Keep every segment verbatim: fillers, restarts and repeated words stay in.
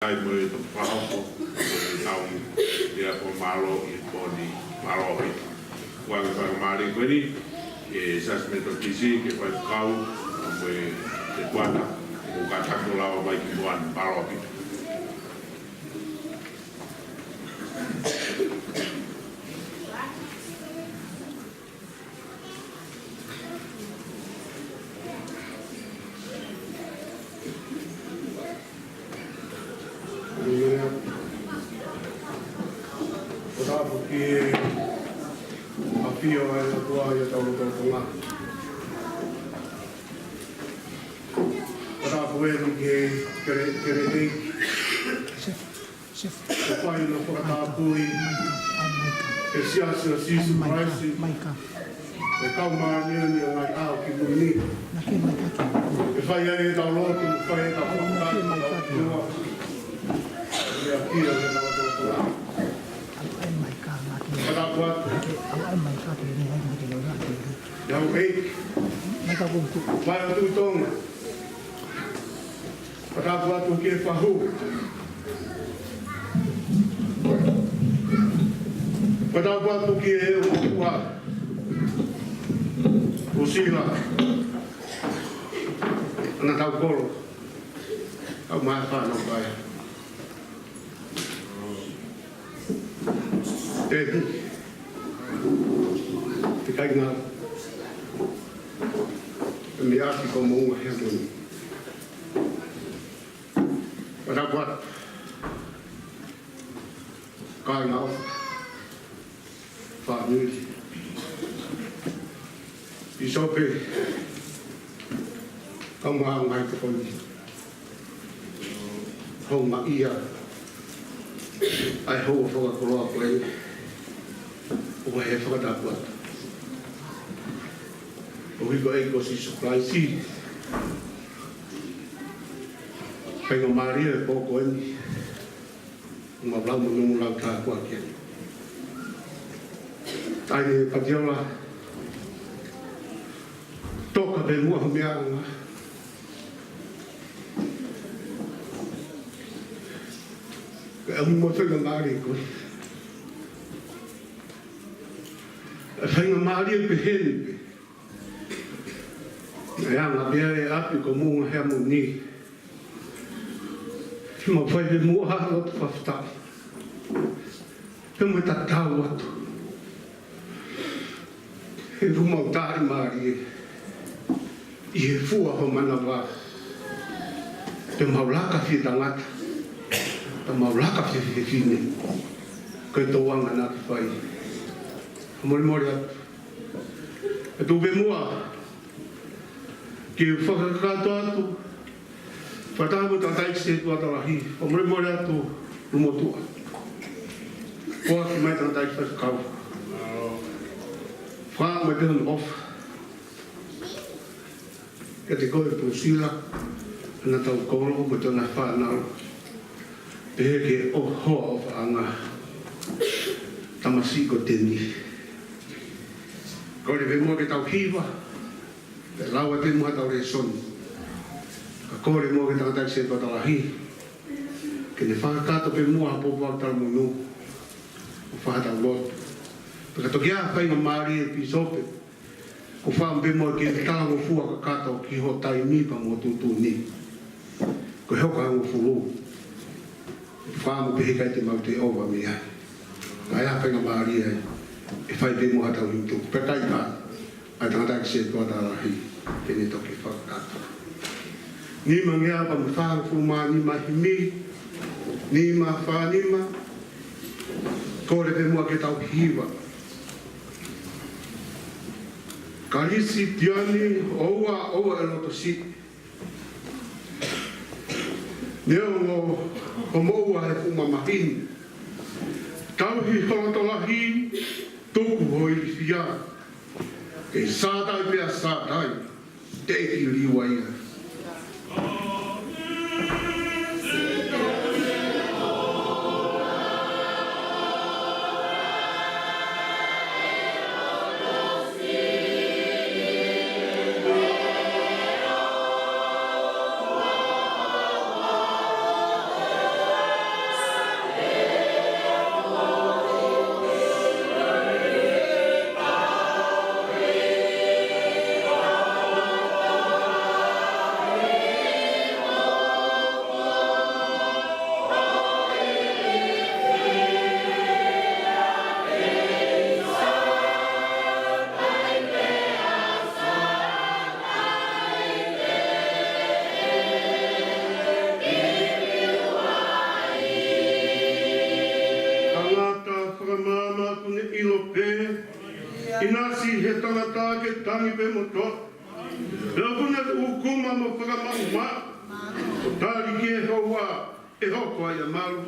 Kae mo e toko fā hopo, ʻe tau ia ko mālō ʻi he pō ni, mālō ʻaupito. Kuo ʻoange faingamālie ko eni, ki he Siasi Metotisi, ke faifekau, mo e, ke kuata, mo kātaki ʻo lava mai ki muʻa ni, mālō ʻaupito. Ko e tapu ki he ʻafio ʻa e ʻOtua ʻi hotau lotolotonga. Ko e tapu eni ki he kele, kele ʻeiki. Ko e fai ʻo e fakatapui ʻe he Siasi ʻo Sīsū Kalaisi ʻo e Kau Māʻoniʻoni ʻo e Ngaahi ʻAho Kimui Ni. Ko e fai ai ʻetau lotu, ko e fai ai ʻetau fakatapui. Ko e ʻafio ʻi hotau lotolotonga. Fakatapu atu. ʻEiki. Fai ʻo Tuʻi Tonga. Fakatapu atu ki he fahu. Fakatapu atu ki he ʻOtua. Pusila. ʻAna Taukolo. Au mai fano kai. Tehu. Te kai ngā. Te mea ki ko mo ua he moni. Watakwat. Kāinga ʻofa. Fāmili. Pīsope. Kau mai ʻa e ngaahi tokoni. Houngaʻia. ʻA e houa fakakoloa ko eni. ʻOku ʻi ai e fakatapu atu. ʻOku ʻi he ʻEiki ko Sīsū Kalaisi. Faingamālie e pō ko eni. Mau lau mo nongo lau tāpuaki. ʻAi ʻe Patiola. Toka pē muʻa ho meʻa ʻanga. Pea mo faingamālie ko e. Faingamālie pē heni pē. ʻE anga pē ʻa e ʻapi ko Moʻunga Heamoni. Mau fai pē muʻa ha lotu fakafetaʻi. Pea mo e tatau atu. He ʻoku mau taʻimālie. ʻI he fua ho manava. Pea mau laka fie tangata. Pea mau laka fie fefine. Ko e tōʻanga naʻa ke fai. Molemole atu. ʻE tuʻu pē muʻa. Ke fakakakato atu. Fakataha mo e tangataʻeiki setuata lahi. Fakamolemole atu, Lumotuʻa. Foaki mai tangataʻeiki faifekau. Fakamolemole pē hono ʻofa. Kiate koe Pusila, ʻAna Taukolo, mo e tangataʻeiki fānau. Pehē ki he hoa ʻofaʻanga. Tamasiʻi ko Teni. Kole pē muʻa ke tau hiva. Pea lau ai pē muʻa ʻetau lēsoni. Ka kole muʻa ki he tangataʻeiki setuata lahi. Ke ne fakakakato pē muʻa ha pōpoaki talamonū. ʻO fai haʻatau lotu. Pea ka toki ʻi ai ha faingamālie Pīsope. Ko e fai pē muʻa ke talangofua kakato ki hoʻo taimi pea mo e tuʻutuʻuni. Ko e hoko hangofulu. Fakamolemole pē he ʻikai te mau toe ʻova mei ai. Ka ʻi ai ha faingamālie ai. ʻE fai pē muʻa haʻatau himi tuku. Pea kai ka. ʻA e tangataʻeiki setuata lahi. Ke ne toki fakakakato. Nima ngeau pea mo e fāngofulu mā nima himi. Nima fā nima. Kole pē muʻa ke tau hiva. Kalisitiane, ʻoua, ʻoua ʻe loto siʻi. Neongo hoʻo moʻua he fuʻu mamahi ni. Tauhi ho loto lahi, tuku ho ilifia. Ke sātai pea sātai, teʻeki liua ia. he tangata ke tangi pē mo toa. Pea ʻoku ne ʻukuma mo fakamaʻumaʻu. ʻO tali ki he houa ʻe hoko ai ʻa e malu.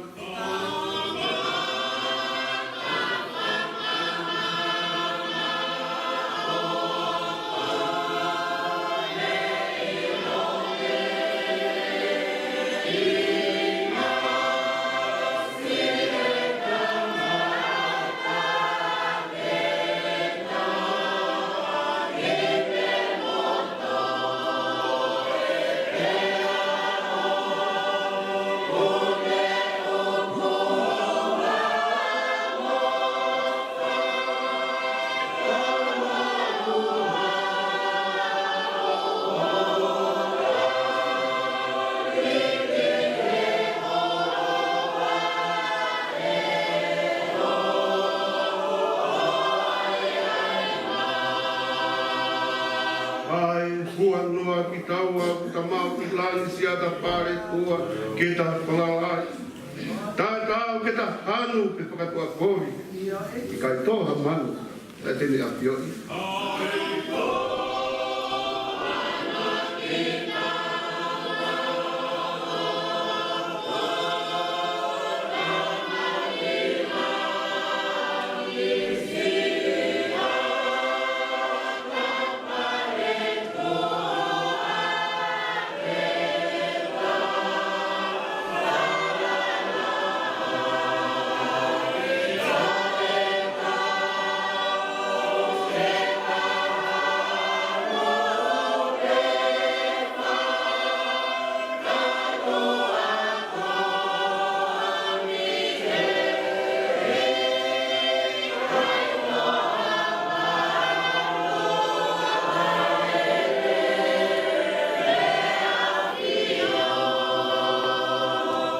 ʻAi, huanoa kitaua ʻoku ta maʻu ʻi langi siata pale tua ke ta falala ai. Tatau ke ta hanu pe fakatuʻakovi. ʻIkai tō ha manu, ʻa e tene ʻafioʻi.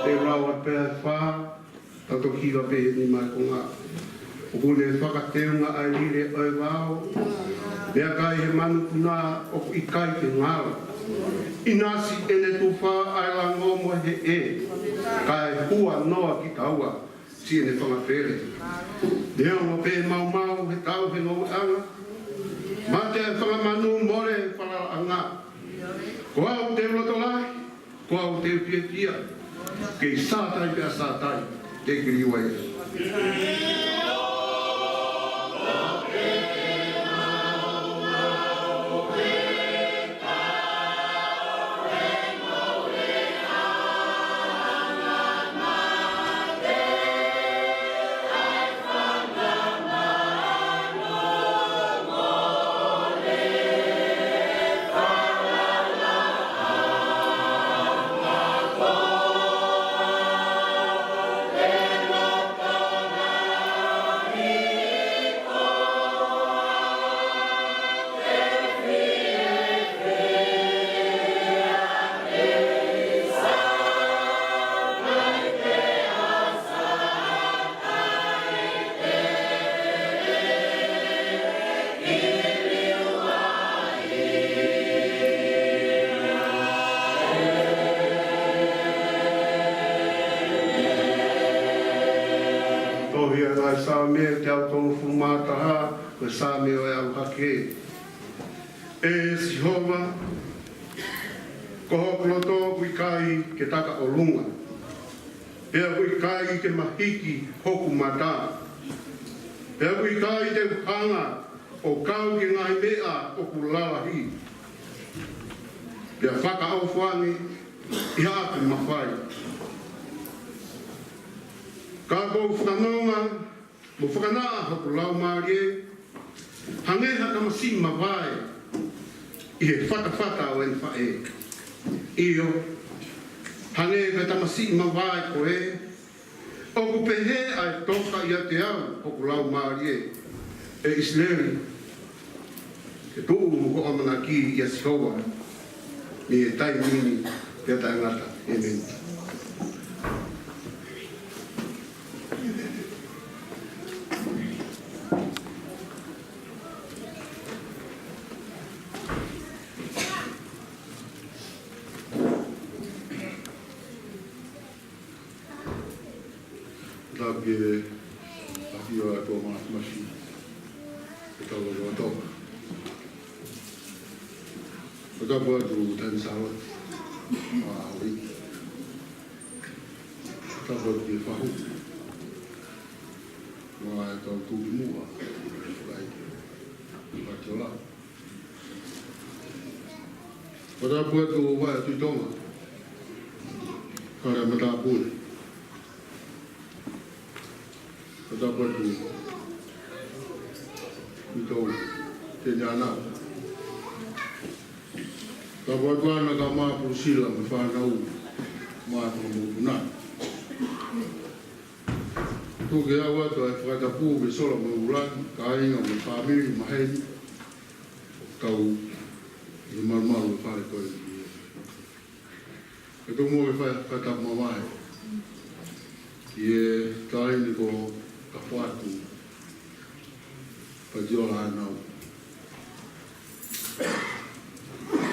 Te lau atu pē ʻa e fā, tau toki hiva pē he nima ʻo e konga. ʻOku ne fakateunga ʻa e lile ʻo e vao, meʻakai he manupuna ʻoku ʻikai ke ngalo. ʻInasi ʻene tufa ʻa e lango mo e heʻe, kae huanoa kitaua siʻene fanga pele. Neongo pē maumau he tau he ngoueʻanga, mate ʻa e fanga manu mole falalaʻanga. Ko au te u loto lahi, ko au te u fiefia, kei Sātai pē ʻa Sātai te u kiliua ia. Tohi ʻa e Saame teau tolungofulu mā taha, ko e Saame ʻo e ʻalu hake. ʻE Sihova, ko hoku loto ʻoku ʻikai ke taka ʻolunga, pea ʻoku ʻikai ke mahiki hoku mata, pea ʻoku ʻikai te u hanga ʻo kau ki he ngaahi meʻa ʻoku lalahi, pea fakaʻofoʻofa ange ʻi haʻaku mafai. Ka ʻoku ou fanongo mo fakanaʻa hoku laumālie, hangē ha tamasiʻi mavae ʻi he fatafata ʻo ʻene faʻē. ʻIo, hangē ko e tamasiʻi mavae ko ē, ʻoku pehē ʻa e toka ʻiate au, hoku laumālie, ʻe ʻIsileli, ke tuʻu hoʻo ʻamanaki ʻia Sihova, mei he taimi ni pea taʻengata. ʻĒmeni. Tau ke ʻafio ʻa e ʻOtua Māfimafi. Tau loto. Fakatapu atu Taimi Sālote, ʻa Houʻeiki. Fakatapu atu ki he fahu. Mo e kau tuʻukimuʻa, ʻa e faʻē ko eni. Fakatapu atu. Fakatapu atu Vaʻe ʻo Tuʻi Tonga. Fale ʻa Matāpule. Fakatapu atu Tuʻi Tonga, Teni ʻAnau. Fakatapu atu Ana, Kama, Pulusila mo e fānau, mo e fanga mokopuna. Tuku ke u ʻoatu ʻa e fakatapu ki he sola mo e ʻuluaki, kāinga mo e fāmili maheni ʻoku tau ʻi he malumalu ʻo e fale ko eni. Kae tuku muʻa ke fai ha fakatapu mavahe ki he taʻahine ko Kafoatu Patiola ʻAnau.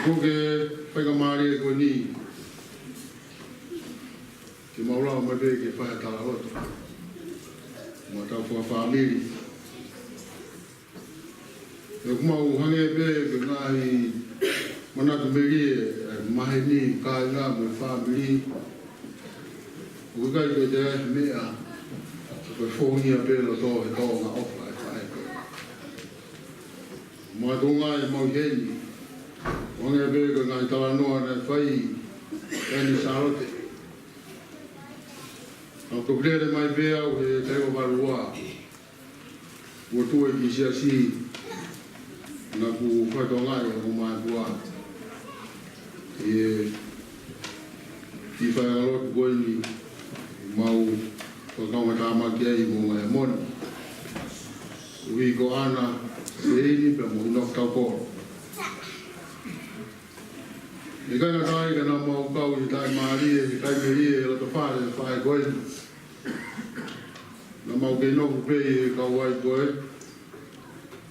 Ko e faingamālie ko eni ke mau lava mai pē ke fai ha talaloto mo hotau fakafāmili. ʻOku mau hangē pē ko e ngaahi manatu melie, ʻa e maheni, kāinga mo e fāmili. ʻOku ʻikai ko e toe meʻa, ko e founga pē loto he tōʻonga ʻofa ʻa e faʻē ko eni. Mo e tuʻunga ʻemau ʻi heni, ʻoku hangē pē ko e ngaahi talanoa naʻe fai ʻe Teni Sālote. ʻOku ou lele mai pē au he taʻu valu ua. Kuo tuʻu au ki he siasi, naʻa ku fakatokangaʻi ʻe hoku mātuʻa ʻa e kiʻi faiʻanga lotu ko eni, mau fakakaungātāmaki ai mo Ngaahi ʻAmoni. ʻUhi ko Ana Seini pea mo ʻInoke Taukolo. ʻIkai ngata ai ka naʻa mau kau ʻi he taimi mālie, he taimi melie, he loto fale ʻo e faʻē ko eni. Naʻa mau kei nofo pē ʻi he kauvai ko ē,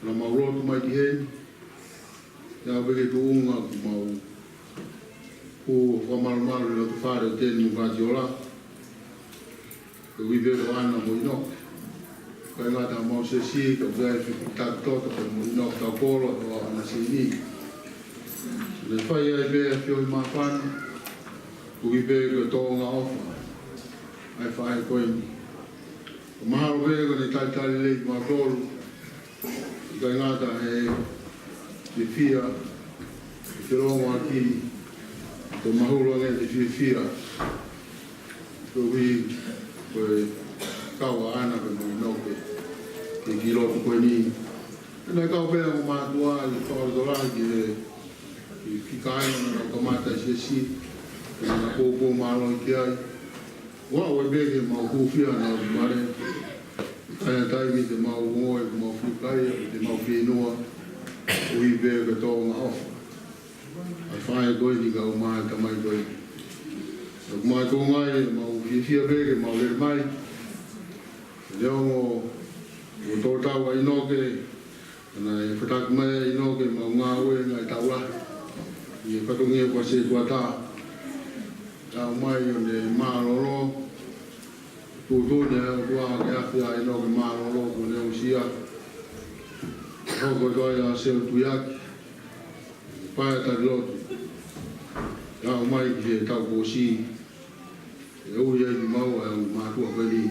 naʻa mau lotu mai ki heni, ʻi he ʻaho pē ki he tuʻunga kuo mau hū ʻo fakamalumalu ʻi loto fale ʻo Teni mo Patiola, koeʻuhi pē ko Ana mo ʻInoke. ʻIkai ngata ʻemau siasi, ka ʻoku ʻi ai e fefine toto pea mo ʻInoke Taukolo, ʻa Ana Seini. Naʻe fai ai pē ʻa e feohi māfana, koeʻuhi pē ko e tōʻonga ʻofa ʻa e faʻē ko eni. Mahalo pē ko ʻene talitali lelei kimautolu, ʻikai ngata he fiefia, he felōngoaki, ko e mahulu ange ʻete fiefia koeʻuhi ko e kau ʻa Ana pea mo ʻInoke ki he kiʻi lotu ko eni. Naʻe kau pē ʻa e mātuʻa ʻi he fakalotolahi ki he, ki he kāinga naʻa nau kamata e siasi, naʻa nau poupou mālohi ki ai. ʻOku ʻi ai pē ke mau hūfia naʻa nau male. ʻIkai ha taimi te mau ongoʻi ʻoku mau fiekaia, te mau fieinua, koeʻuhi pē ko e tōʻonga ʻofa ʻa e faʻē ko eni kaeʻumaʻā e tamai ko eni. ʻOku mau tuʻunga ai, mau fiefia pē ke mau lele mai. Neongo ʻoku tō tau ʻa ʻInoke, naʻe fataki mai ʻa ʻInoke ʻemau ngāue ngaahi taʻu lahi ʻi he fatongia ko ē ʻa e setuata. Naʻe ʻomai ʻo ne mālōlō, tuʻutuʻuni ʻe he ʻOtua ke afe ʻa ʻInoke mālōlō kuo ne aʻusia. Hoko atu ai ʻa Selu Tuiaki, fai ʻa e tali lotu, naʻe ʻomai ki he taʻu kuo ʻosi, ʻe ui ai kimaua ʻe he mātuʻa ko eni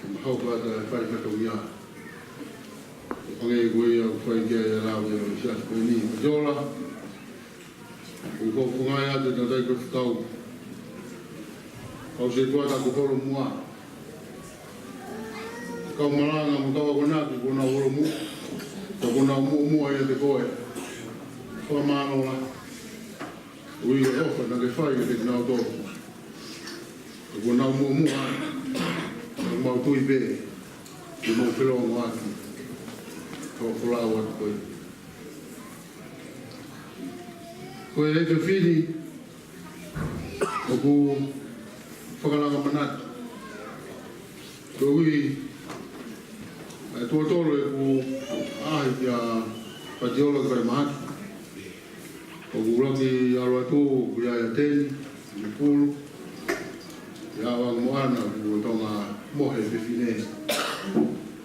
ke mau hoko atu ʻa e fai fatongia. Hangē ko ia ʻoku fai ki ai ʻa e lau ʻa e siasi ko eni. Patiola, ʻoku ou fakafofongaʻi atu ʻa e tangataʻeiki ko e fekau, kau setuata kuo holo muʻa. Kau malanga mo e kau akonaki kuo nau holo muʻa. Ka kuo nau muʻomuʻa ʻiate koe. Fakamālō lahi koeʻuhi ko e ʻofa naʻa ke fai kiate kinautolu. Ka kuo nau muʻomuʻa, ka mau tui pē ke mau felōngoaki ʻi he folau atu ko ē. Ko e efiafi ni ʻoku ou fakalanga manatu koeʻuhi ʻa e tuʻo tolu ʻeku ʻaʻahi kia Patiola ki falemahaki. ʻOku ou laka ʻo ʻalu atu, ʻoku ʻi ai ʻa Teni, ʻi Pulu, ʻi he ʻaho ange mo Ana, ʻoku Tonga mohe fefine.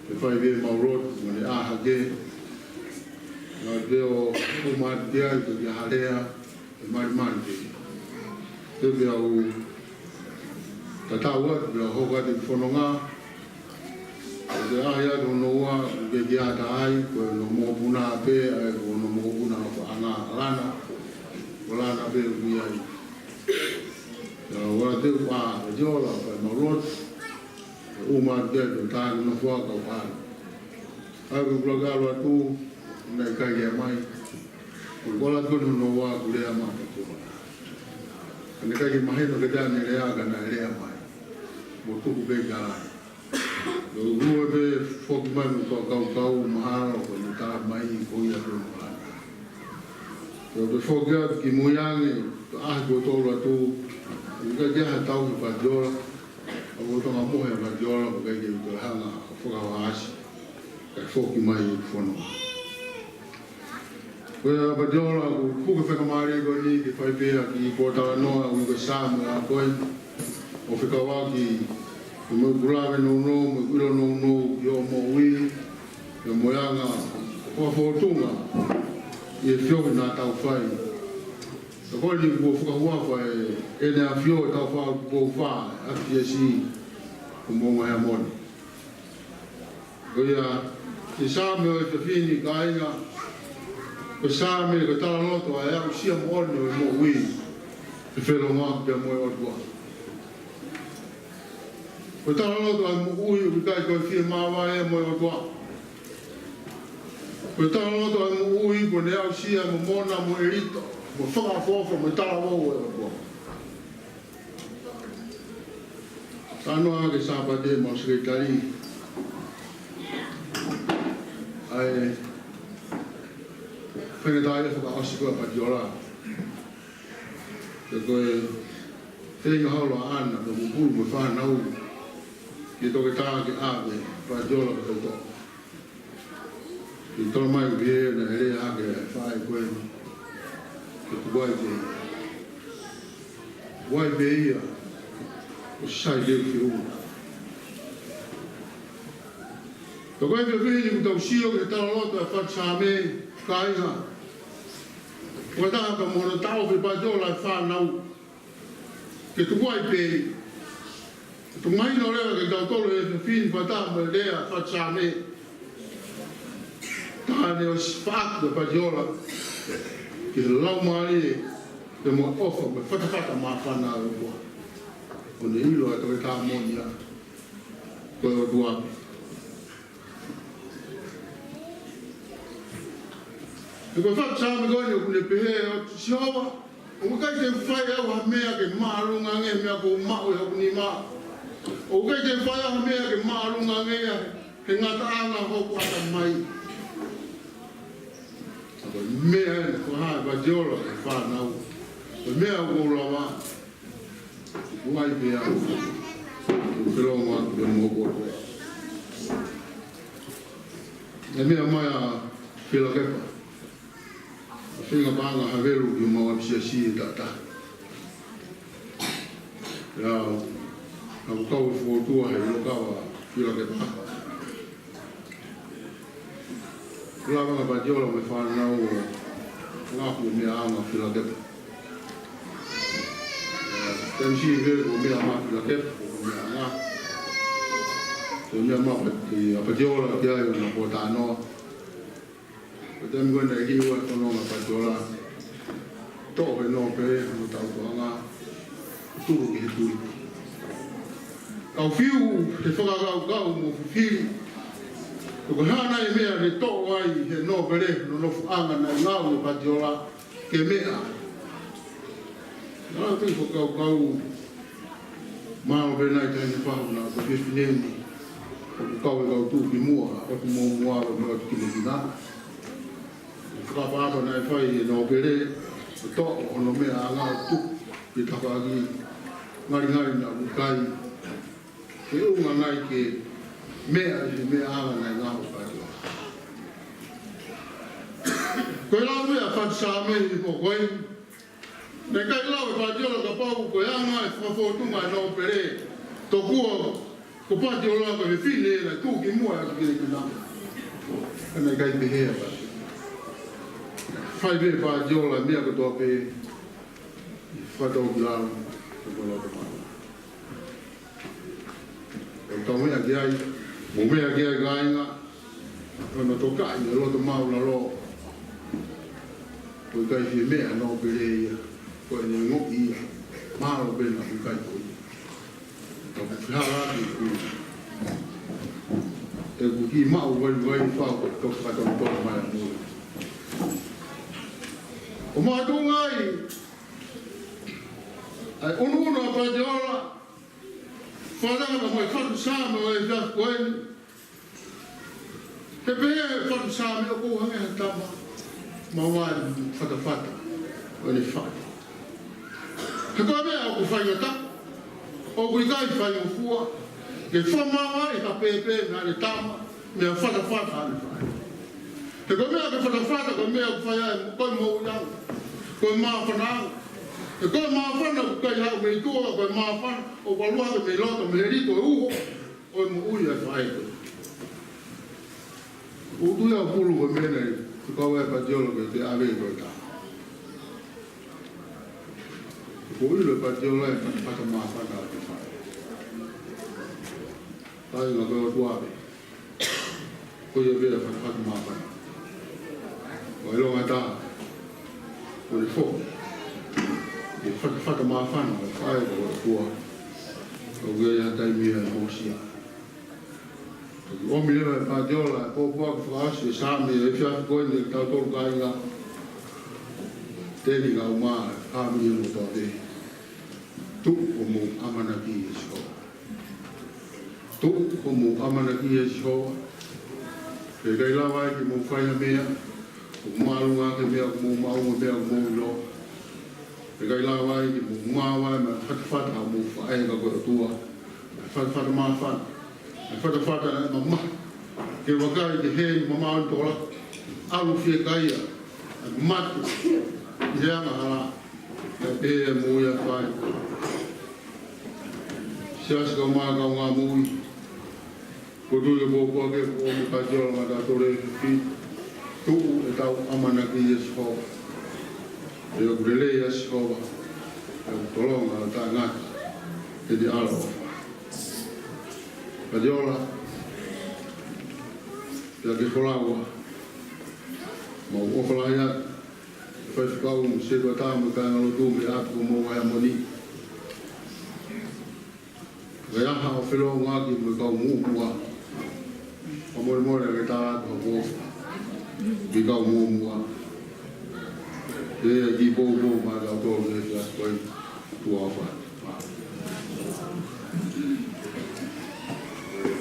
ʻE fai pē ʻemau lotu, mo ne ʻā hake. Naʻe pē ʻo ʻuma atu ki ai, ko e kiʻi ʻaho lea, ʻe malimali pē. Pea u tatau atu, pea u hoko atu ki he fononga. ʻO ke ʻai atu hono ua, ʻoku ke kiʻi ʻatā ai, ko hono mokopuna pē, ʻa ia ko hono mokopuna ʻofaʻanga ʻa Lana. Ko Lana pē ʻoku ʻi ai. Pea u ʻalu atu, ʻa, ʻa Jola, fai ʻemau lotu. ʻUma atu pē ʻo tā ki he nofo ʻa Kauhau. ʻA ia ko e kula ke ʻalu atu, naʻe ʻikai lea mai. Ko e kula atu hono ua kuo lea mai ʻa Jola. Ka naʻe ʻikai ke mahino kiate au ʻene lea ka naʻe lea mai. Mo tuku pē ka ai. Ko e ua pē foki mai mo e kau kau mahalo ko ʻene tā mai ko ia pē mo Lana. Ko e pē foki atu ki mui ange, ʻaho kuo tolu atu, ʻikai ke ʻi ai ha tauhi ʻa Patiola. ʻA ia ko e tōʻonga mohe ʻa Patiola, ʻoku ʻikai ke toe hanga ʻo fakahohaʻasi, kae foki mai ki he fononga. Ko ia ʻa Patiola, ʻoku puke faingamālie ko eni ke fai pē ʻa e kiʻi pōtalanoa, ʻoku ʻi ai ko e Saame ʻa ko ē, ʻo fekauʻaki mo ʻeku lave nounou, mo ʻeku ʻilo nounou ki hoʻo moʻui, pea mo e anga hoʻo fōtunga ʻi he feohi naʻa tau fai. Ka ko eni kuo fakahuafa ʻe ʻEne ʻAfio ʻa e Taufaʻāhau Tupou Fā, ʻa e F P S, ko Moʻunga Heamoni. Ko ia, ko e Saame ʻo e efiafi ni, kāinga, ko e Saame, ko e talaloto ʻa e aʻusia moʻoni ʻo e moʻui, ʻi he feʻiloaki pea mo e ʻOtua. Ko e talaloto ʻa e moʻui ʻoku ʻikai ko e fiemaʻu ia mo e ʻOtua. Ko e talaloto ʻa e moʻui kuo ne aʻusia mo Mona mo ʻElito, mo e fakaʻofoʻofa mo e talavou ʻo e ʻOtua. Talanoa ki he Sāpate, mau sekelitali. ʻA e faingataʻaʻia fakaʻosi ko ē ʻa Patiola. Pea ko e feinga holo ʻa ʻAna, pea mo Pulu mo e fānau, ki he toketā ke ʻave ʻa Patiola ki he tautoko. Ke tala mai ʻoku ʻi heni ʻa e lea hake ʻa e faʻē ko ē, ke tuku ai pē ia. Tuku ai pē ia, ʻo sai leva ki he ʻulu. Pea ko e efiafi ni ʻoku tau sio ki he talaloto ʻa e fatu Saame, kāinga. Ko e taha ka mo hono taʻofi ʻe Patiola ʻa e fānau. Ke tuku ai pē. Tuku mai ʻo lea kiate kitautolu he efiafi ni fakataha mo e lea ʻa e fatu Saame. Tā ne ʻosi faʻaki ʻa Patiola ki he laumālie, pea mo e ʻofa, mo e fatafata māfana ʻo e ʻOtua. ʻO ne ʻilo ʻa e toketā moʻoni ia ko e ʻOtua. He ko e fatu Saame ko eni ʻoku ne pehē ʻo Sihova, ʻoku ʻikai te u fai ʻe au ha meʻa ke māʻolunga ange he meʻa kuo u maʻu ʻe hoku nima. ʻOku ʻikai te u fai ʻe au ha meʻa ke māʻolunga ange ia he ngataʻanga hoku ʻatamai. Ko e meʻa eni, ko e hā ʻa Patiola ki he fānau. Ko e meʻa ʻoku ou lava. Tuku ai pē au. Tuku pē ʻo ngā tuku pē mo koe. ʻE meʻa mai ʻa Filakepa. ʻA e feinga paʻanga ha velu ki homau ʻapisiasi ʻe taha taha. Ia, ʻa e kau e fōtua he ʻilo kava Filakepa. Lava ʻa Patiola mo e fānau ʻo ngaohi e meʻa ʻa Filakepa. Taimi siʻi pē ko e meʻa mai ʻa Filakepa, ko e meʻa ʻa. Ko e meʻa mai ʻa Patiola ki ai ʻo na pōtalanoa. Ko e taimi ko ē naʻe liʻaki ʻa e fononga ʻa Patiola. Toʻo he nōpele, mo tau toʻanga. Tuku ki he tui. Kau fiu he fakakaukau mo fifili. Ko e hā nai e meʻa ne toʻo ai he nōpele, hono nofoʻanga naʻe ngāue ʻa Patiola ke meʻa. Naʻa tau fakakaukau, mālō pē nai taʻahine fahu na ko e fefine ni. ʻOku kau e kau tuʻu ki muʻa, ʻoku mou muʻa, ʻoku mou tuʻu ki muʻa. Fakaʻapaʻapa naʻe fai ʻe he nōpele, ʻo toʻo hono meʻa ʻa ngā tuʻu ki tafaʻaki ngalingali naʻa ʻikai. Ke ʻunga nai ke meʻa ʻi he meʻa ʻa ngā naʻe ngāue ʻa Patiola. Ko e lau ʻa e fatu Saame ʻi he pō ko ē. Naʻe ʻikai lau ʻe Patiola kapau ko e anga e fakafōtunga ʻa e nōpele. Tokua Ko Patiola ko e fefine naʻe tuʻu ki muʻa ʻo ʻatu ki he kina. Ka naʻe ʻikai pehē ʻa Patiola. Fai pē ʻe Patiola e meʻa kotoa pē ʻi he fakatau ki lalo, ko e loto maʻu. ʻOku tau meʻa ki ai, mou meʻa ki ai kāinga, ʻoua naʻa tō kaʻi e loto maʻulalo. ʻOku ʻikai fie meʻa ʻa Nōpele ia, ko ʻene ongoʻi ia, mahalo pē naʻa ʻoku ʻikai ko ia. Ka ʻoku fehālaaki ʻeku, ʻeku kiʻi maʻu vaivai fau, ko e fakatau tō mai ʻa mou. ʻO makatuʻunga ai, ʻa e ʻunuʻunu ʻa Patiola, fānau mai fatu Saame ʻo e efiafi ko eni. He pehē ʻe he fatu Saame ʻoku ou hangē ha tama maʻu ai e fatafata ʻo ʻene faʻē. He ko e meʻa ʻoku faingataʻa, ʻoku ʻikai faingofua, ke fakamaau ai ha pēpē mei haʻane tama, mei ha fatafata haʻane faʻē. He ko e meʻa ko e fatafata, ko e meʻa ʻoku fai ai, ko e moʻuiʻanga, ko e māfanaʻanga. He ko e māfana ʻoku ʻikai haʻu mei tuʻa, ko e māfana ʻoku ʻalu hake mei loto, mei he lī ko e uho ʻo e moʻui ʻa e faʻē ko ē. ʻOku ou tui au pulu ko e meʻa naʻe fekau ai ʻe Patiola ke te ʻave ko e tama. Ko e ʻilo ʻe Patiola e fatafata māfana ʻa e faʻē. Kāinga, ko e ʻOtua pē. Ko ia pē e fatafata māfana. Ko e ʻilonga ʻe taha, ko e foʻi, e fatafata māfana ʻo e faʻē ko e ʻOtua. ʻOku ʻi ai ha taimi ia ʻe hoosia. Toki ʻomi leva ʻe Patiola e pōpoaki fakaʻosi ʻo e Saame ʻo e efiafi ko eni kiate kitautolu kāinga. Teni ka uma e fāmili mo tō pē. Tuʻu ʻo mou ʻamanaki ʻia Sihova. Tuʻu ʻo mou ʻamanaki ʻia Sihova. He ʻikai lava ai ke mou fai ha meʻa ʻoku māʻolunga ʻaki e meʻa ʻoku mou maʻu mo e meʻa ʻoku mou ʻilo. He ʻikai lava ai ke mou maʻu ai e meʻa fatafata ʻa homou faʻē ka ko e ʻOtua. Meʻa fatafata māfana. Meʻa fatafata naʻe mamahi ke vakai ki he heni mamaʻo ʻo e tokolahi. ʻAlu fiekaia, mate ʻi he angahala. Naʻe pehē ʻa e moʻui ʻa e faʻē. Siasi kaeʻumaʻā kaungā moʻui, ʻoku ou tui ko e pōpoaki ʻoku ʻomi ʻe Patiola maʻatautolu ʻe fitu. Tuʻu ʻetau ʻamanaki ʻia Sihova. He ʻoku lelei ʻa Sihova, he ʻoku tolonga ʻo taʻengata ʻene ʻaloʻofa. Patiola, pea ke folau ā, mau ʻofa lahi atu ki he faifekau mo e sētuata mo e kāingalotu mei ʻapi ko Mouaheamoni. Kae ʻai ha feʻiloaki mo e kau muʻomuʻa. Fakamolemole ke tā atu ha ʻofa ki he kau muʻomuʻa. Ke ʻi ai e kiʻi poupou maʻatautolu he efiafi ko eni. Tuʻa ʻofa.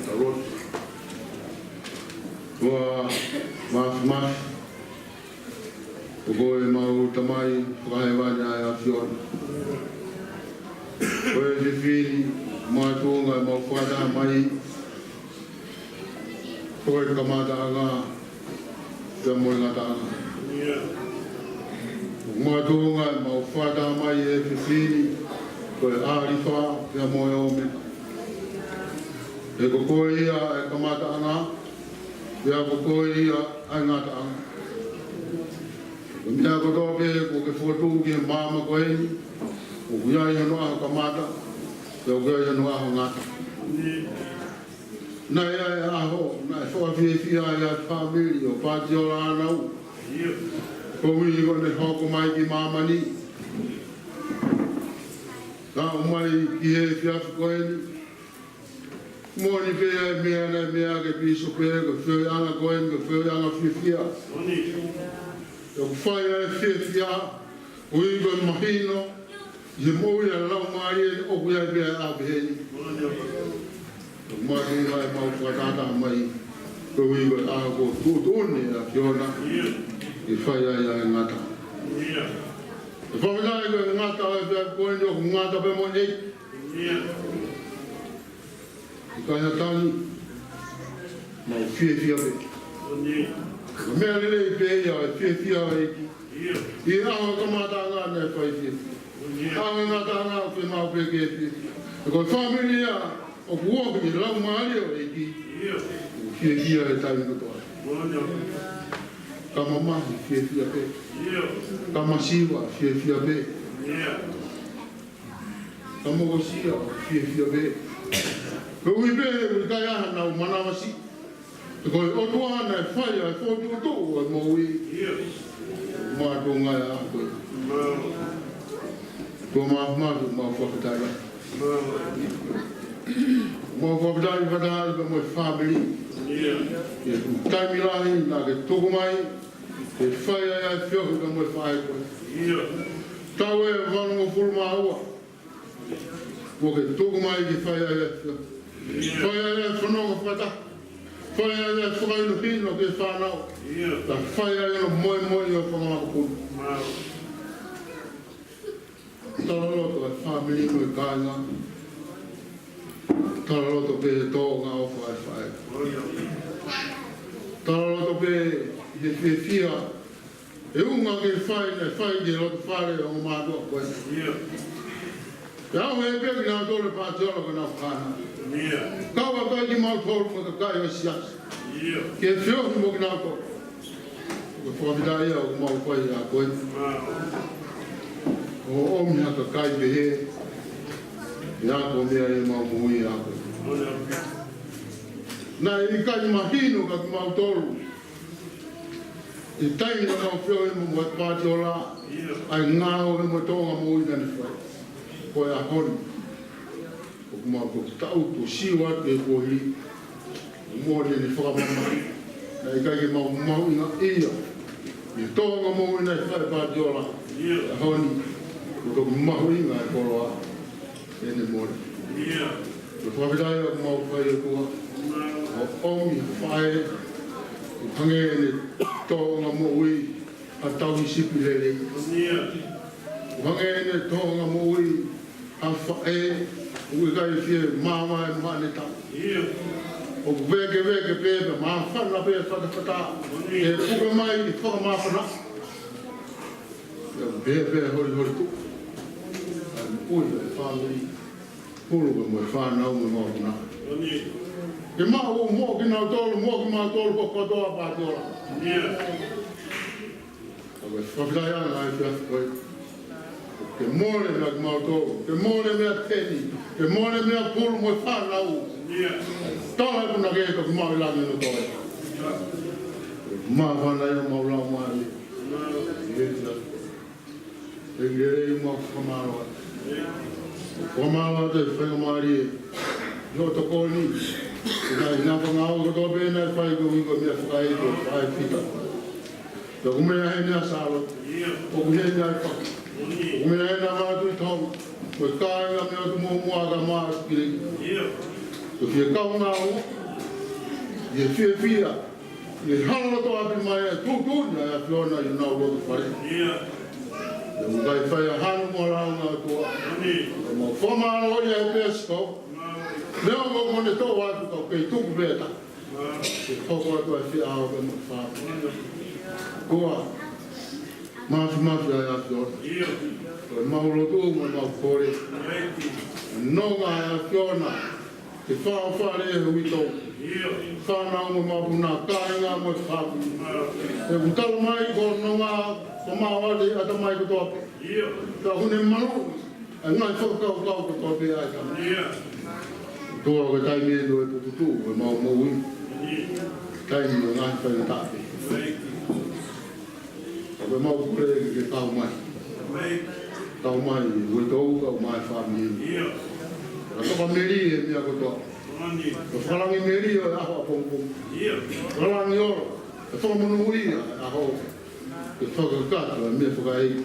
Tau lotu. ʻOtua Māfimafi, ko koe ʻemau Tamai fakahēvani ʻa e ʻAfiona. Ko e efiafi ni, makatuʻunga ʻemau fakataha mai, ko e kamataʻanga pea mo e ngataʻanga. Makatuʻunga ʻemau fakataha mai he efiafi ni, ko e ʻAlifa pea mo e ʻOmeka. He ko koe ia e kamataʻanga, pea ko koe ia ʻa e ngataʻanga. Ko e meʻa kotoa pē kuo ke fokotuʻu ki he māmani ko eni, ʻoku ʻi ai hono ʻaho kamata, pea ʻoku ʻi ai hono ʻaho ngata. Naʻe ʻi ai e ʻaho naʻe fakafiefia ai ʻa e fāmili ʻo Patiola ʻAnau, koeʻuhi ko ʻene hoko mai ki māmani. Ka ʻomai ki he efiafi ko eni, moʻoni pē ʻa e meʻa naʻe meʻa ʻaki ʻe he pīsope, ko e feohiʻanga ko eni, ko e feohiʻanga fiefia. ʻOku fai ʻa e fiefia, koeʻuhi ko e mahino ʻi he moʻui ʻa e laumālie ʻoku ʻi ai pē ʻa e ʻaho pehē ni. Makatuʻunga ʻemau fakatahataha mai, koeʻuhi ko e ʻaho kuo tuʻutuʻuni ʻe he ʻAfiona ke fai ai ʻa e ngata. ʻE fakafetaʻi ko e ngata ʻo e efiafi ko eni ʻoku ngata pē mo e ʻEiki. ʻIkai ha tangi, mau fiefia pē. Ko e meʻa lelei pē ia e fiefia ʻo e ʻEiki. ʻI he ʻaho kamataʻanga naʻe fai fiefia. ʻAho ngataʻanga ʻoku fiemaʻu pē ke fiefia. Ko e fāmili ia ʻOku ʻomi e laumālie ʻo e ʻEiki. Fiefia he taimi kotoa. Ka mamahi, fiefia pē. Ka masiva, fiefia pē. Ka mokosia, fiefia pē. Koeʻuhi pē he ʻoku ʻikai ha nau manavasiʻi. He ko e ʻOtua naʻe fai ʻa e fokotuʻutuʻu ʻo e moʻui. Mātuʻa ngaahi ʻaho ko ē. ʻOtua Māfimafi, mau fakafetaʻi. Mau fakafetaʻi, fakafetaʻi pea mo e fāmili. He ko e taimi lahi naʻa ke tuku mai ke fai ai ʻa e feohi pea mo e faʻē ko ē. Taʻu ʻe valungofulu mā ua kuo ke tuku mai ke fai ai ʻa e feohi. Fai ai ʻa e fononga fakataha. Fai ai ʻa e fakahinohino ki he fānau. Ka fai ai ʻa e moemoeʻi ʻo e fanga makapuna. Talaloto ʻa e fāmili mo e kāinga. Talaloto pē he tōʻonga ʻofa ʻa e faʻē. Talaloto pē he fiefia. ʻE unga ke fai, naʻe fai ki he loto fale ʻo mātuʻa ko ē. ʻE ʻave pē kinautolu ʻe Patiola ko ʻenau kāinga. Kau ʻa kai kimautolu mo e kakai ʻo e siasi. Ke feohi mo kinautolu. Ko e fakafetaʻi ia ʻoku mau fai ʻa ko ē. ʻO ʻomi ha kakai pehē. ʻE ako mei ai ʻemau moʻui ʻa ko ē. Naʻe ʻikai mahino kia kimautolu ʻi he taimi naʻa mau feohi mo Patiola, ʻa e ngāue mo e tōʻonga moʻui naʻa ne fai. Ko e ʻaho ni, ʻoku mau toki tangutu ʻo sio atu he kuohili, ʻoku mole ʻene fakamamahi. Naʻe ʻikai ke mau mahuʻingaʻia ʻi he tōʻonga moʻui naʻe fai ʻe Patiola. ʻAho ni, ʻoku toki mahuʻinga e koloa ʻene mole. Ko e fakafetaʻi ʻoku mau fai ʻOtua. ʻO ʻomi ha faʻē ʻoku hangē ʻene tōʻonga moʻui ha tauhi sipi lelei. ʻOku hangē ʻene tōʻonga moʻui ha faʻē ʻoku ʻikai fie māvae mo haʻane tama. ʻOku vēkeveke pē pea māfana pē fatafata. ʻE puke mai ʻi he fakamāfana. ʻE pehē pē holiholi tuʻu. ʻA e moʻui ʻa e fāmili. Pulu pea mo e fānau mo e mokopuna. Ke maʻu moʻo kinautolu, moʻo kimautolu, ko kotoa Patiola. Ka ko e fakafetaʻi ʻa e efiafi ko ē. Ke mole meia kimautolu, ke mole meia Teni, ke mole meia Pulu mo e fānau. Tala puna ke toki maʻu ʻi langi ʻo toe. Māfana ia mau lau mai. ʻE lelei mau fakamālō atu. Fakamālō atu e faingamālie ʻi hoʻo tokoni. ʻI he ngaahi ngāue kotoa pē naʻe fai koeʻuhi ko e meʻa fakaʻeiki ʻo fai fita. Pea ʻoku meʻa heni ʻa Sālote. ʻOku meʻa heni ʻa e faka. ʻOku meʻa heni ʻa Vātuʻi Tonga. Mo e kāinga mei ʻOtu Muʻomuʻa ka mā Kili. Ko e fie kaungā ʻo. ʻI he fiefia. ʻI he hala loto ʻapi mai ʻa e tuʻutuʻuni ʻa e ʻAfiona ʻi honau loto fale. ʻOku ʻikai fai ha hanu mo ha lāunga ʻOtua. Mau fakamālō ia he peesi ko. Meʻa ʻoku ne toʻo atu ka ʻoku kei tuku pē ʻe taha. Ke hoko atu ʻa e feʻao pea mo e fāmili. ʻOtua, māfimafi ʻa e ʻAfiona. Ko e mau lotu mo e mau kole. Nonga ʻa e ʻAfiona. Ke fāfale he uitou. Fānau mo e mokopuna, kāinga mo e fāmili. ʻOku tala mai ko e nonga, ko e mau ʻatamai kotoa pē. Ka ʻoku ne malu, ʻa e ngaahi fakakaukau kotoa pē ʻa e tama. ʻOtua ko e taimi ʻeni ʻo e puputuʻu, ʻo e mau moʻui. Taimi ʻo e ngaahi faingataʻa pē. Ka ko e mau kole ke ke kau mai. Kau mai, ʻoku ʻikai ke u kau mai fāmili. Ka toka melie he meʻa kotoa. Ka fakalangi melie ʻo e ʻaho ʻapongipongi. Fakalangi ʻo e fakamonūʻia ʻa e ʻaho. Ke fakakakato ʻa e meʻa fakaʻeiki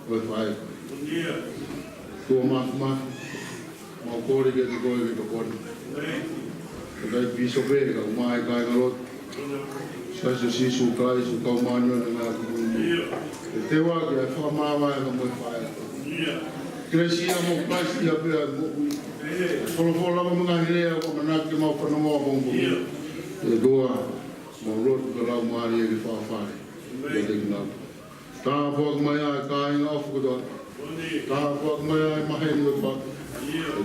ʻo e faʻē. ʻOtua Māfimafi. Mau kole kiate koe ke tokoni. Kakai pīsope, kau mai kāingalotu. Siasi ʻo Sīsū Kalaisi ʻo e Kau Māʻoniʻoni ʻi he Ngaahi ʻAho Kimui Ni. Ke teuaki ʻa e fakamāvae mo e faʻē. Kelesi ia mo Kalaisi ia pea mo e moʻui. Folofola mo e ngaahi lea ʻoku ʻamanaki ke mau fanongoa ʻapongipongi. ʻE ʻOtua, mau lotu ka lau mālie ke fāfale. Kiate kinautolu. Tāpuaki mai ʻa e kāinga ʻofa kotoa. Tāpuaki mai ʻa e maheni kotoa.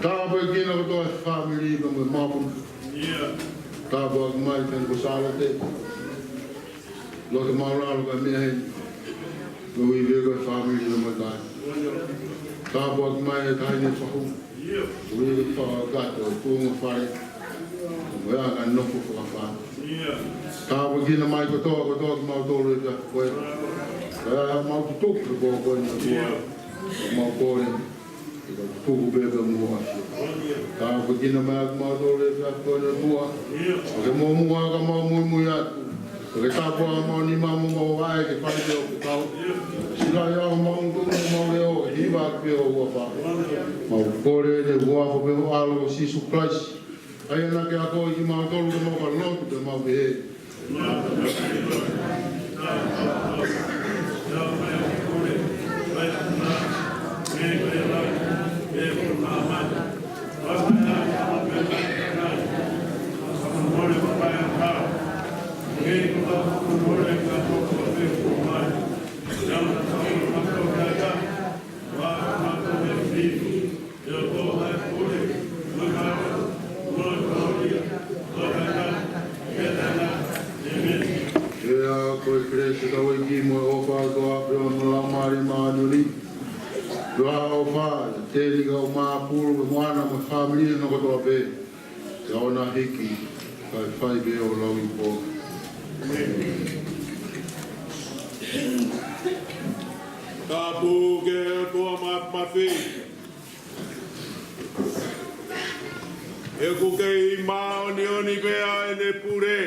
Tāpuekina kotoa e fāmili pea mo e māpuna. Tāpuaki mai pē ko Sālote. Loto maulalo ka meʻa heni. Mo e ivi ko e fāmili pea mo e kakai. Tāpuaki mai e taʻahine Fahu. Ui ke fakakakato e tuʻunga fale. Mo e anga nofo fakafā. Tāpuekina mai kotoa, kotoa kimautolu ʻi he efiafi ko ē. Pea mau tutuku he pō ko eni ʻOtua. Mau kole. Ke ka tuku pē pea mo ʻAfio. Tāpuekina mai ʻa kimautolu he efiafi ko eni ʻOtua. Ke mou muʻa ka mau muimui atu. Ke tāpuakiʻi mau nima mo mau vaʻe ke fai pē ʻoku kau. Silaʻi ʻa homau ngaahi tuʻunga mo mau leʻo, hiva pē ʻo ua pā. Mau kole ʻi he huafa pē ho ʻAlo ko Sīsū Kalaisi. ʻA ia naʻa ke akoʻi kimautolu ke mau ka lotu ke mau pehē. Pea ko e kelesi ʻa hotau ʻEiki mo e ʻofa ʻa e ʻOtua pea mo e Laumālie Māʻoniʻoni. Pea ʻofa ʻa Tēvita Maʻapulu mo ʻAna mo e fāmili ʻana kotoa pē. Pea ʻoua naʻa hiki, kae fai pē ʻo lauipo. Tapu ki he ʻOtua Māfimafi. ʻOku kei māʻoniʻoni pē ʻa ʻene pule.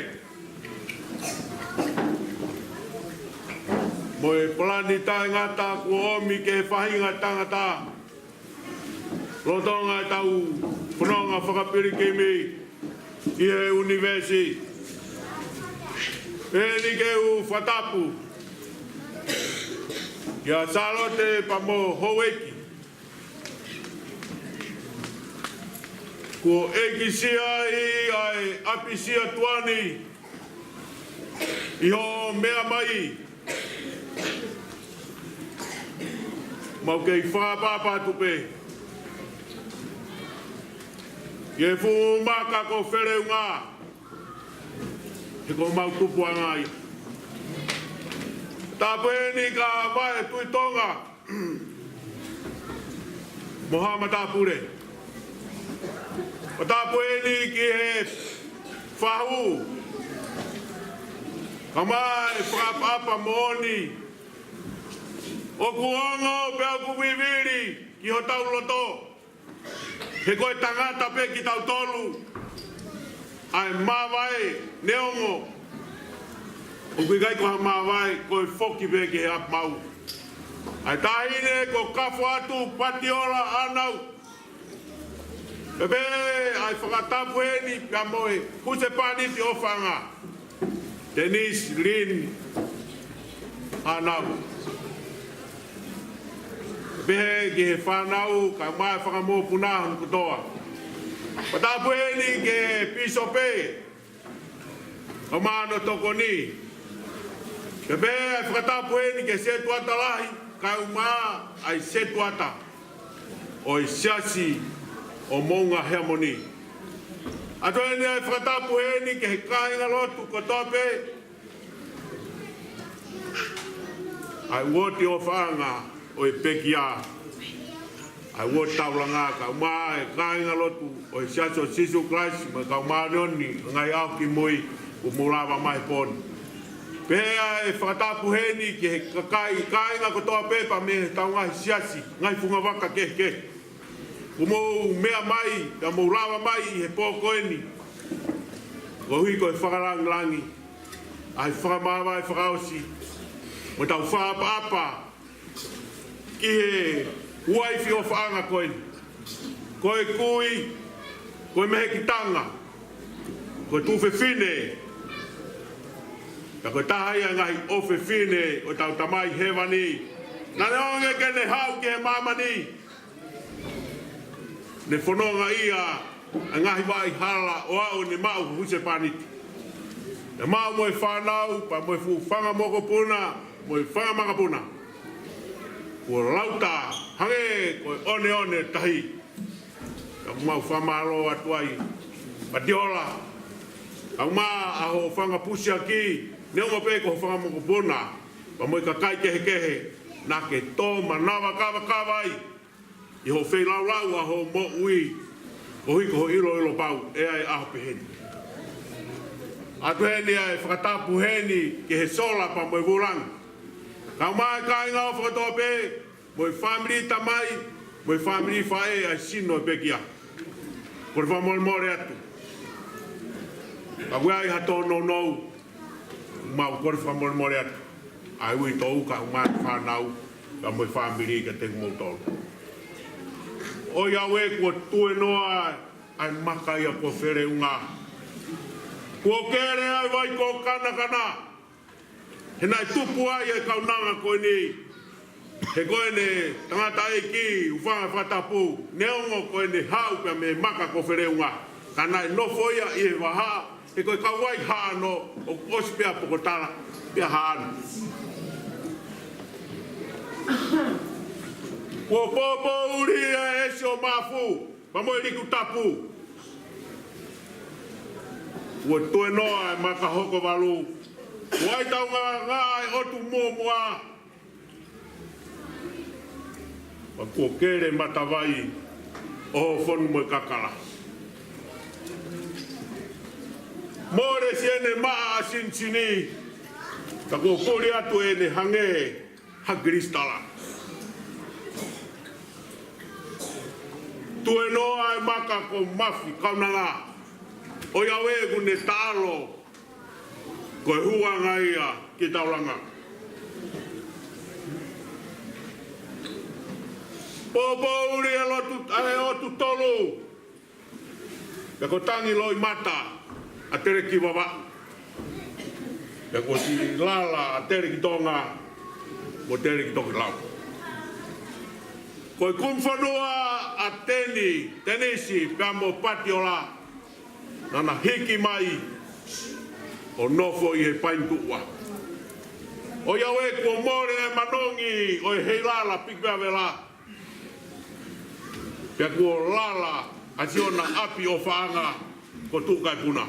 Mo e palani taʻengata kuo ʻomi ki he faʻahinga tangata. Lolotonga ʻetau fononga fakapilikimi ʻi he ʻunivēsi. Pea ʻoku ou fakatapu kia Sālote pea mo houʻeiki. Kuo ʻekisia ʻi he ʻapisia tuʻa ni ʻi hoʻo meʻa mai. Mau kei fakaʻapaʻapa atu pē ki he fuʻu maka ko Feleunga. He ko homau tupuʻanga ia. Tapu eni kia Vaʻe Tuʻi Tonga mo haʻa matāpule. Pea tapu eni ki he Fahu. Kae ʻumaʻā e fakaʻapaʻapa moʻoni ʻoku ongo pea ʻoku vivili ki hotau loto. He ko e tangata pē kitautolu ʻa e māvae neongo ʻoku ʻikai ko ha māvae, ko e foki pē ki he ʻapi maʻu. ʻA e taʻahine ko Kafoatu Patiola ʻAnau. Pea pehē ʻa e fakatapu heni pea mo e husepāniti ʻofaʻanga. Denise Lynn ʻAnau. Pehē ki he fānau kae ʻumaʻā e fanga mokopuna hono kotoa. Fakatapu heni ki he pīsope kae ʻumaʻā hono tokoni. Pea pehē ʻa e fakatapu heni ki he setuata lahi kae ʻumaʻā ʻa e setuata ʻo e Siasi ʻo Moʻunga Heamoni. ʻOatu eni ʻa e fakatapu heni ki he kāingalotu kotoa pē ʻa e uooti ʻofaʻanga ʻo e pekia, ʻa e uooti taulanga kae ʻumaʻā e kāingalotu ʻo e Siasi ʻo Sīsū Kalaisi mo e Kau Māʻoniʻoni ʻo e Ngaahi ʻAho Kimui kuo mou lava mai he pō ni. Pea ʻe fakatapu heni ki he kakai, kāinga kotoa pē pea mei heʻetau ngaahi siasi, ngaahi fungavaka kehekehe. Kuo mou meʻa mai, pea mou lava mai he pō ko eni. Koeʻuhi ko e fakalāngilangi ʻa e fakamāvae fakaʻosi mo ʻetau fakaʻapaʻapa ki he uaifi ʻofaʻanga ko eni. Ko e kui, ko e mehekitanga, ko e tuofefine, pea ko e taha ia e ngaahi ʻofefine ʻo ʻetau Tamai Hēvani. Naʻa ne ʻoange ke ne haʻu ki he māmani. Ne fononga ia ʻa e ngaahi vaʻa hala ʻo aʻu ʻo ne maʻu husepāniti. Ne maʻu mo e fānau, pea mo e fuʻu fanga mokopuna, mo e fanga makapuna. Kuo lauta hangē ko e ʻoneʻone tahi. Ka mau fakamālō atu ai, Patiola. Kae ʻumaʻā hoʻo fanga pusiaki, neongo pē ko ho fanga mokopuna, pea mo e kakai kehekehe, naʻa ke tō manava kavakava ai ʻi hoʻo feilaulau ʻa hoʻo moʻui, koeʻuhi ko hoʻo ʻiloʻilo pau ʻe ʻi ai e ʻaho pehē ni. ʻOatu heni ʻa e fakatapu heni ki he sola pea mo e vūlangi. Kae ʻumaʻā e kāinga ʻofa kotoa pē, mo e fāmili tamai, mo e fāmili faʻē ʻa e sino ʻo e pekia. Kole fakamolemole atu. Ka ʻoku ʻi ai ha tōnounou, mau kole fakamolemole atu. ʻA e uitou kae ʻumaʻā e fānau, kae ʻumaʻā e fāmili kiate kimoutolu. ʻOiauē kuo tuenoa ʻa e maka ia ko Feleunga. Kuo kele ʻa e vai ko Kanakana. He naʻe tupu ai e kaunanga ko eni. He ko ʻene tangataʻeiki, ʻofa fakatapu, neongo ko ʻene haʻu pea mei he maka ko Feleunga, ka naʻe nofo ia ʻi he vahaʻa, he ko e kau vai Haʻano, ʻoku ʻosi pea Pokotala, pea Haʻano. Kuo pōpōʻuli ʻa e ʻEsi ʻo Mafu, pea mo e Likutapu. Kuo tuenoa e maka Hokovalu. Kuo ʻai taungaʻanga e ʻotu muʻomuʻa. Pea kuo kele matavai ʻo Hofonu mo e Kakala. Mole siʻene maʻa ʻa Sinisini, ka kuo puli atu ʻene hangē ha kilisitala. Tuenoa e maka ko Mafi Kaunanga. ʻOiauē kuo ne taʻalo ko e huanga ia ki Taulanga. Pōpōʻuli e lotu, ʻa e ʻotu tolu. Pea ko Tangiloimata ʻa Telekivavaʻu. Pea ko Silala ʻa Telekitonga mo Telekitokelau. Ko e kumifonua ʻa Teni, Tenisi, pea mo Patiola, naʻa na hiki mai ʻo nofo ʻi he Paini Tuʻua. ʻOiauē kuo mole e manongi ʻo e Heilala Pikipea Vela. Pea kuo lala ʻa siʻona ʻapi ʻofaʻanga ko Tuʻukaipuna.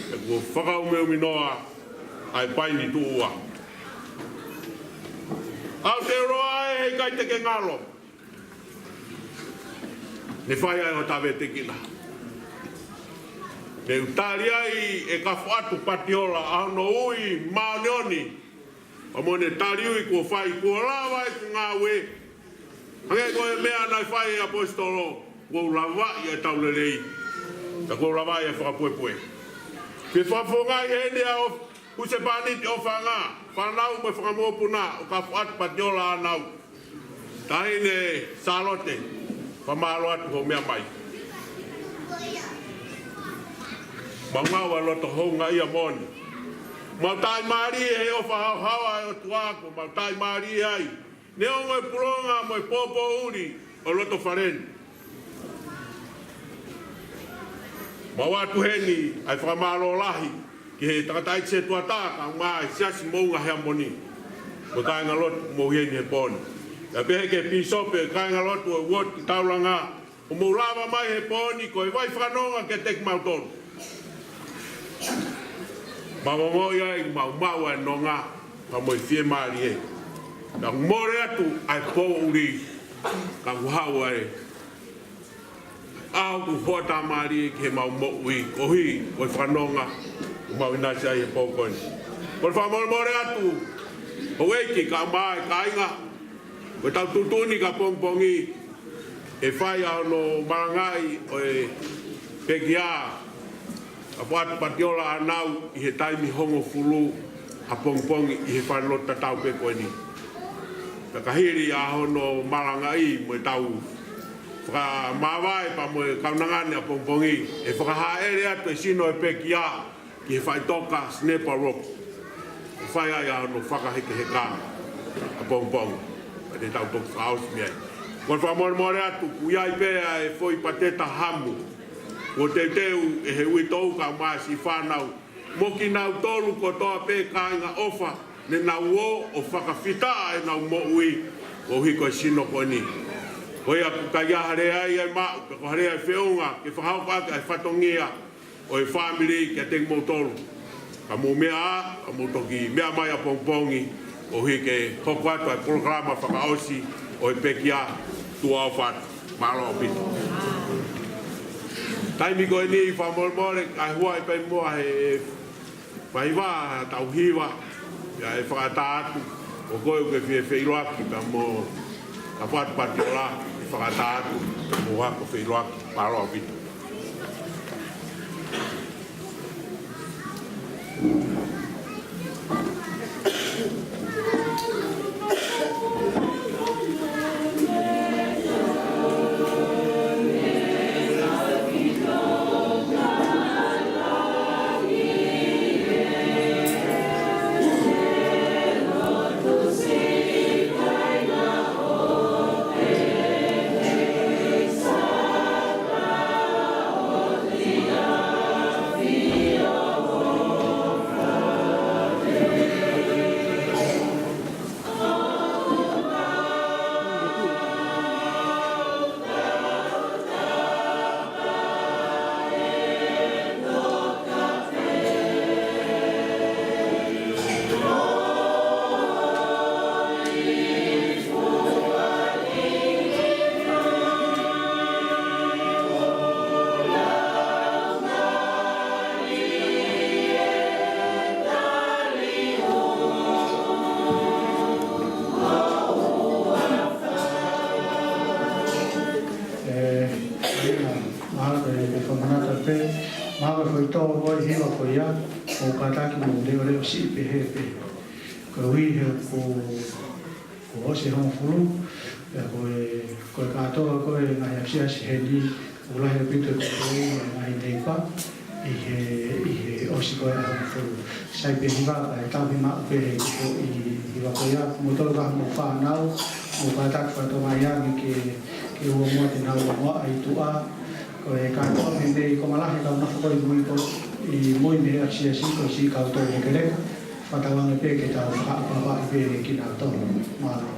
Pea kuo fakaumeumi noa ʻa e Paini Tuʻua. Aotearoa ē, heʻikai te ke ngalo. Ne fai ai ʻo tave te kina. Ne u tali ai e Kafoʻatu Patiola ʻa hono ui māʻoniʻoni. Pea mo ʻene tali ui kuo fai, kuo lava ʻeku ngāue. Hangē ko e meʻa naʻe fai ʻe he ʻaposetolo, kuo u lavaʻi e tau lelei. Pea kuo u lavaʻi e fakapuepue. Ke fakafofongaʻi heni ʻa ʻo Husepāniti ʻOfaʻanga, fānau mo e fanga mokopuna ʻo Kafoʻatu Patiola ʻAnau. Taʻahine Sālote, fakamālō atu hoʻo meʻa mai. Mau maʻu ʻa e loto houngaʻia moʻoni. Mau tāʻimālie he ʻofa haohaoa ʻa e ʻOtua kuo mau tāʻimālie ai. Neongo e pulonga mo e pōpōʻuli ʻo e loto fale ni. Mau ʻoatu heni ʻa e fakamālō lahi ki he tangataʻeiki setuata kae ʻumaʻā e Siasi Moʻunga Heamoni, mo e kāingalotu mou ʻi heni he pō ni. Pea pehē ki he pīsope, kāingalotu ʻo e uooti Taulanga, ʻoku mou lava mai he pō ni ko e vai fakanonga kiate kimautolu. Mau ongoʻi ai, mau maʻu ʻa e nonga, pea mo e fiemālie. Ka mole atu ʻa e pōʻuli, ka kuo haʻu ʻa e ʻaho kuo hoʻatā mālie ki heʻemau moʻui, koeʻuhi ko e fakanonga ʻoku mau ʻinasi ai he pō ko eni. Kole fakamolemole atu, houʻeiki kae ʻumaʻā e kāinga, ko ʻetau tuʻutuʻuni ki ʻapongipongi, ʻe fai ʻa hono malangaʻi ʻo e pekia ʻa Kafoʻatu Patiola ʻAnau ʻi he taimi hongofulu ʻapongipongi ʻi he falelotu tatau pē ko eni. Pea ka hili ʻa hono malangaʻi mo ʻetau fakamāvae pea mo e kaunanga ni ʻapongipongi, ʻe fakahaʻele atu e sino ʻo e pekia ki he faʻitoka Snapper Rock. ʻE fai ai ʻa hono fakahekeheka ʻapongipongi. Pea te tau toki fakaʻosi mei ai. Kole fakamolemole atu, kuo ʻi ai pē ʻa e foʻi pateta hamu kuo teuteu ʻe he uitou kae ʻumaʻā siʻi fānau, mo kinautolu kotoa pē kāinga ʻofa, ne nau ō ʻo fakafetaʻi ʻenau moʻui, koeʻuhi ko e sino ko eni. Ko ia ʻoku ʻikai ha lea ia ʻe maʻu, ka ko ha lea ʻe feʻunga ke fakahoko ʻaki ʻa e fatongia ʻo e fāmili kiate kimoutolu. Ka mou meʻa ā, ka mou toki meʻa mai ʻapongipongi, ʻo hiki hoko atu ʻa e polokalama fakaʻosi ʻo e pekia. Tuʻa ʻofa atu. Mālō ʻaupito. Taimi ko eni fakamolemole, ʻa e huaʻi pē muʻa he faiva tau hiva, pea ʻe fakaʻatā atu, ʻo koe ʻoku ke fie feʻiloaki pea mo Tafatu Patiola, ʻe fakaʻatā atu, mo ako feʻiloaki. Mālō ʻaupito. ʻE, ʻa ia, mahalo ko e, ko e fakamanatu pē, mahalo ko e tō ko e hiva ko ia, ʻoku kātaki mo leʻoleʻo siʻi pehē pē. Koeʻuhi he ko, kuo ʻosi e hongofulu, pea ko e, ko e kātoa ko e ngaahi ʻapisiasi heni, ʻoku lahi ʻaupito e kupu ʻi he ngaahi neighbour, ʻi he, ʻi he ʻosi ko e hongofulu. Sai pē hiva, kae tauhi maʻu pē he kupu ʻi he hiva ko ia, mo tolu ka mo fānau, mo kātaki fakatomai ange ke, ke ʻoua muʻa te nau longoaʻa ʻi tuʻa, ko e kātoa mei, mei ko e malahi kau nofo ko ē ʻi mui ko, ʻi mui mei he ʻapisiasi ko e siʻi kau tō lekeleka, fakatauange pē ke tau fakaʻapaʻapaʻi pē kinautolu. Mālō.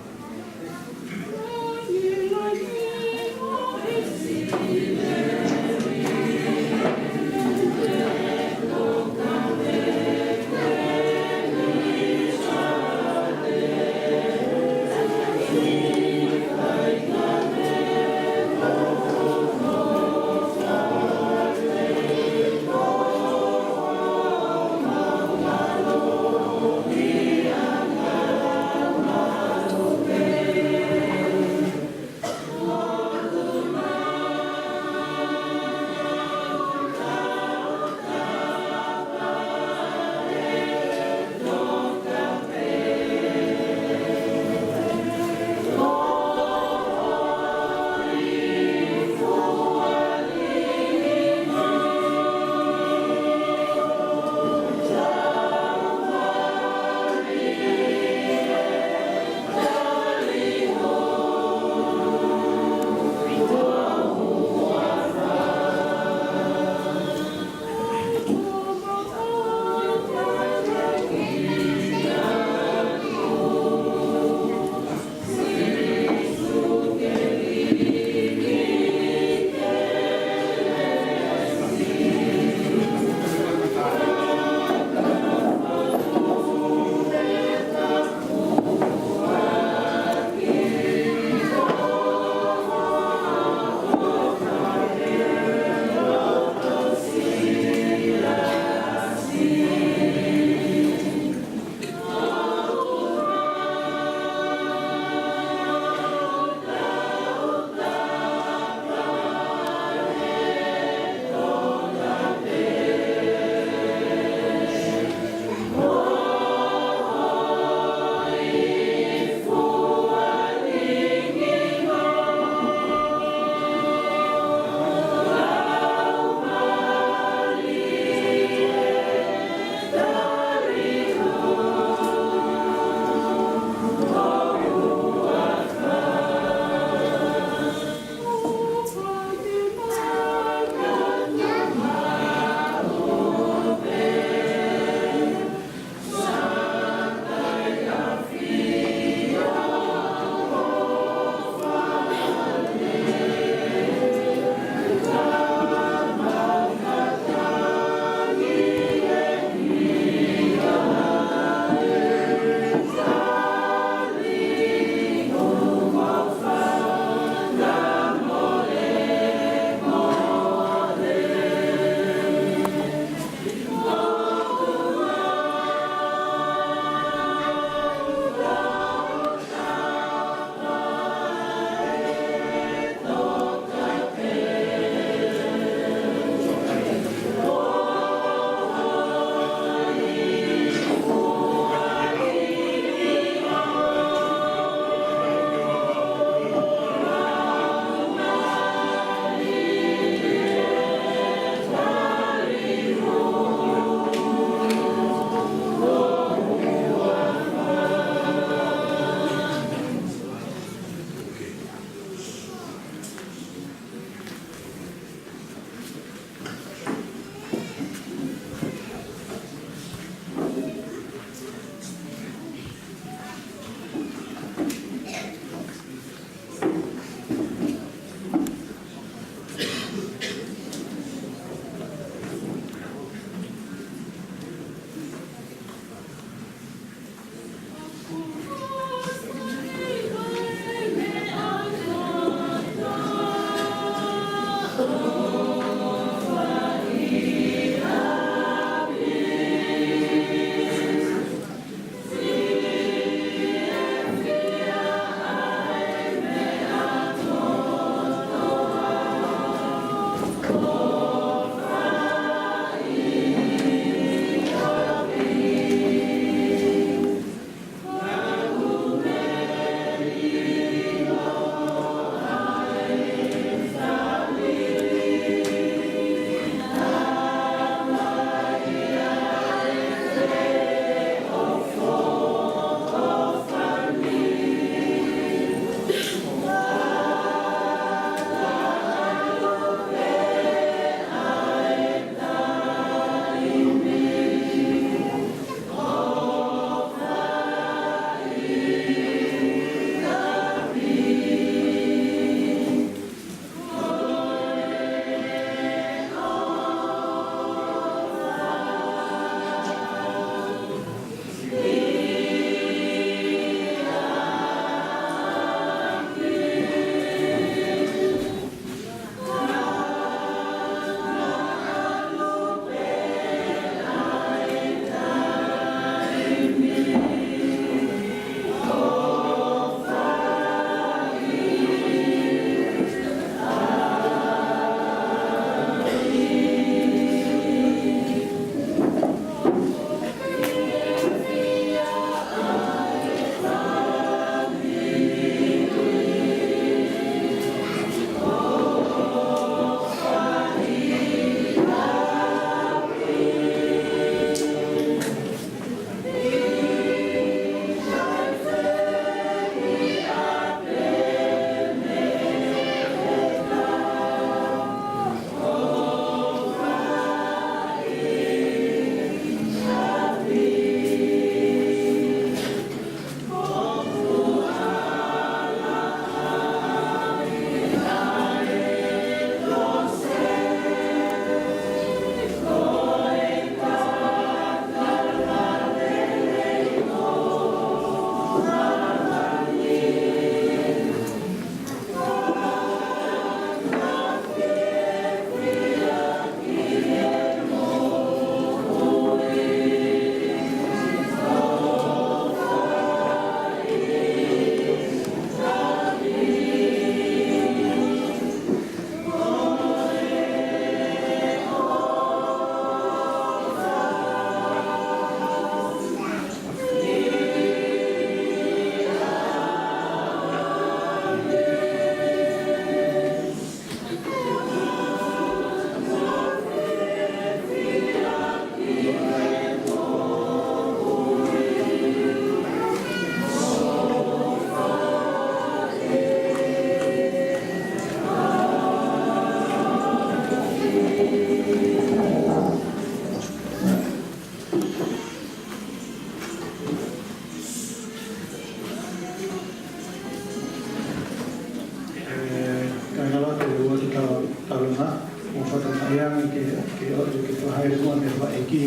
ʻE, kāinga lotu, ʻoua te tau talanga, ʻoku ou fakatokangaʻi ange ke, ke ʻoatu ke fakahā e moʻoni ʻa e ʻEiki,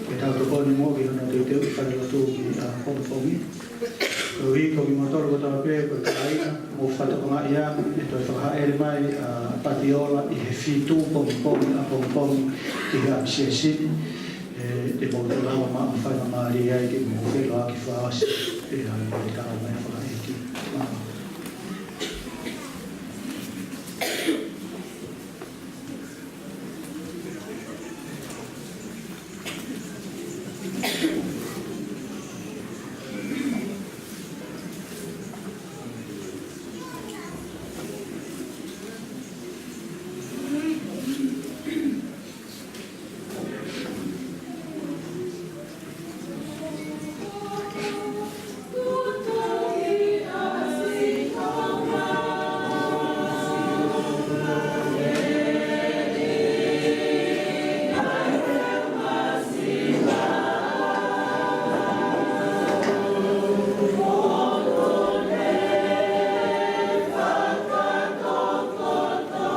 ke tau tokoni muʻa ki hono teuteuʻi e falelotu ki he ʻaho pongipongi. Koeʻuhi ko kimoutolu kotoa pē, ko e kāinga, ʻoku ou fakatokangaʻi ange ʻe toe fakahāʻele mai ʻa Patiola ʻi he fitu pongipongi ʻapongipongi ki he ʻapisiasi ni. ʻE, te mou toe lava maʻu faingamālie ai ke mou feʻiloaki fakaʻosi, ʻe, ʻa e tau mai